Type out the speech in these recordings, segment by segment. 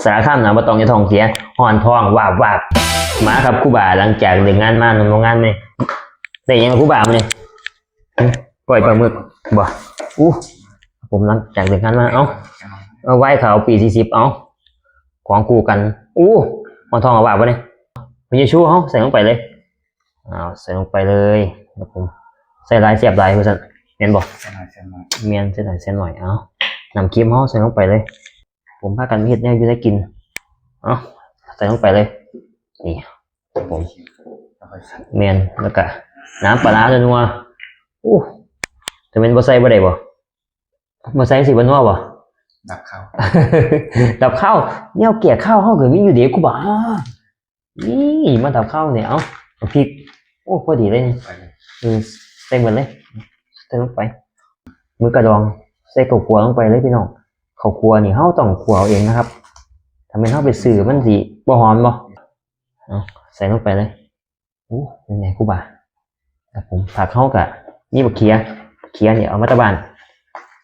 ສາລະຄາມນະ ບໍ່ຕ້ອງເຮັດທ້ອງເສຍ ຮ້ອນທ້ອງວາບໆ. ມາຄັບຄູບາ ຫຼັງຈາກເລີກງານມາ ໜຸ່ມໂຮງງານແມ່ ໄດ້ຫຍັງຄູບາມື້ນີ້? ກ້ອຍປາໝຶກບໍ່? ອູ້ ຜົມຫຼັງຈາກເລີກງານມາ ເອົາ ເອົາ ວາຍຂາວປີສີ່ສິບ ເອົາ ຂອງຄູ່ກັນ. ອູ້ ຮ້ອນທ້ອງວາບໆບໍ່ນີ້? ພະເຢຊູເຮົາໃສ່ລົງໄປເລີຍ. ອ້າວ ໃສ່ລົງໄປເລີຍ ໃສ່ຫຼາຍແຊບຫຼາຍວ່າຊັ້ນ ແມ່ນບໍ່? ໃສ່ໜ້ອຍແຊບໜ້ອຍ ແມ່ນ ໃສ່ຫຼາຍແຊບໜ້ອຍ. ເອົາ ນ້ຳເຄັມເຮົາໃສ່ລົງໄປເລີຍ. ຜົມພາກັນເຮັດແນວຢູ່ແນວກິນ ເອົາ ໃສ່ລົງໄປເລີຍ ນີ້ ຜົມ ແມ່ນ ແລ້ວກະນ້ຳປາຮ້ານົວໆ. ໂອ້ ຖ້າແມ່ນບໍ່ໃສ່ບໍ່ໄດ້ບໍ່? ບໍ່ໃສ່ຊິບໍ່ນົວບໍ່? ດັບຄາວ ດັບຄາວ ແນວແກ້ຄາວເຮົາກໍມີຢູ່ເດ້ຄູບາ. ນີ້ ມາດັບຄາວນີ້ ເອົາ ບັກພິກ ໂອ້ ພໍດີເລີຍນີ້ ເອີ ໃສ່ໝົດເລີຍ ໃສ່ລົງໄປ ໝຶກກະດອງ ໃສ່ເຂົ້າຂົ້ວລົງໄປເລີຍພີ່ນ້ອງ. ເຂົ້າຂົ້ວນີ້ເຮົາຕ້ອງຂົ້ວເອົາເອງນະຄັບ ຖ້າແມ່ນເຮົາໄປຊື້ມັນຊິບໍ່ຫອມບໍ່? ເອົາ ໃສ່ລົງໄປເລີຍ. ໂອ້ ເປັນໄງຄູບາ? ຄັບຜົມ ຜັກເຮົາກະມີບັກເຂືອ ເຂືອນີ້ເອົາມາແຕ່ບ້ານ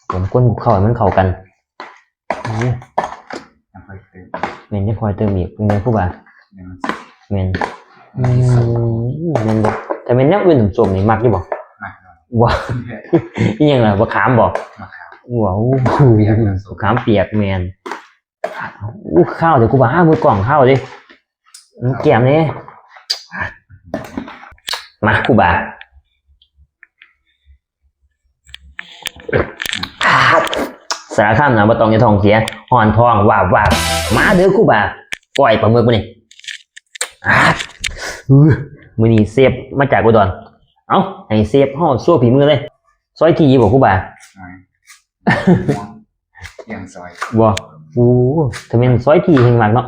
ຜົມ ຄົນເຂົ້າໃຫ້ມັນເຂົ້າກັນ. ອືມ ຍັງຄ່ອຍເຕີມ ແມ່ນ ຍັງຄ່ອຍເຕີມອີກ ເປັນໄງຄູບາ? ແມ່ນ ແມ່ນ ອືມ ແມ່ນບໍ່? ຖ້າແມ່ນແນວອື່ນ ສົ້ມນີ້ມັກຢູ່ບໍ່? ມັກ ບໍ່ ອີ່ຫຍັງລະ ບັກຂາມບໍ່? ບັກຂາມ ວ້າວ ບັກຂາມປຽກ ແມ່ນ. ໂອ້ ຄາວເດ້ຄູບາ ມືກ້ອງຄາວເດ້ ແກ້ມແດ່. ມາຄູບາ ສາລະຄາມນະ ບໍ່ຕ້ອງເຮັດທ້ອງເສຍ ຮ້ອນທ້ອງວາບໆ. ມາເດີຄູບາ ກ້ອຍປາໝຶກມື້ນີ້. ອາ ມື້ນີ້ເຊຟມາຈາກອຸດອນ ເອົ້າ ໃຫ້ເຊຟເຮົາໂຊຝີມືເລີຍ. ຊອຍຖີ່ບໍ່ຄູບາ? ອາ ຫຍັງຊອຍ ບໍ່ ໂອ້ ຖ້າແມ່ນຊອຍຖີ່ແຮ່ງມັກເນາະ.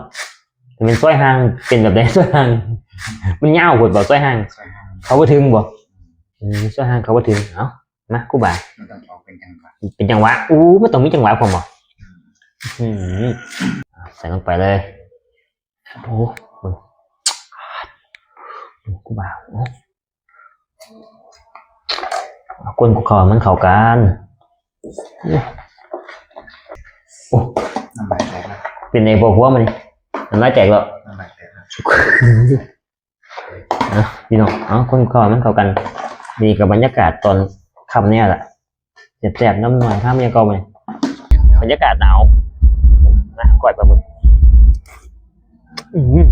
ຖ້າແມ່ນຊອຍຫ່າງເປັນແບບໃດ? ຊອຍຫ່າງ ມັນຍາວໂພດບໍ່? ຊອຍຫ່າງ ຊອຍຫ່າງ ເຂົ້າບໍ່ເຖິງບໍ່? ອືມ ຊອຍຫ່າງເຂົ້າບໍ່ເຖິງ. ເອົ້າ ມາຄູບາ ມັນຕ້ອງອອກເປັນຈັງຫວະ ເປັນຈັງຫວະ. ໂອ້ ມັນຕ້ອງມີຈັງຫວະພ້ອມບໍ່? ອືມ ໃສ່ລົງໄປເລີຍ. ໂອ້ ເບິ່ງ ເບິ່ງຄູບາ ໂອ້ ເອົາ ຄົນເຂົ້າໃຫ້ມັນເຂົ້າກັນ. ໂອ້ ນ້ຳລາຍແຕກແລ້ວ ເປັນໃດພໍ່ຄົວມື້ນີ້ ນ້ຳລາຍແຕກແລ້ວ ນ້ຳລາຍແຕກແລ້ວ. ເອົາ ພີ່ນ້ອງ ເອົາ ຄົນເຂົ້າໃຫ້ມັນເຂົ້າກັນ. ນີ້ກໍບັນຍາກາດຕອນຄ່ຳແນວລະ ແຊບໆ ນຳໜ້ອຍ ພາເມຍເກົ່າມື້ນີ້ ບັນຍາກາດໜາວນະ. ກ້ອຍປາໝຶກ ອືມ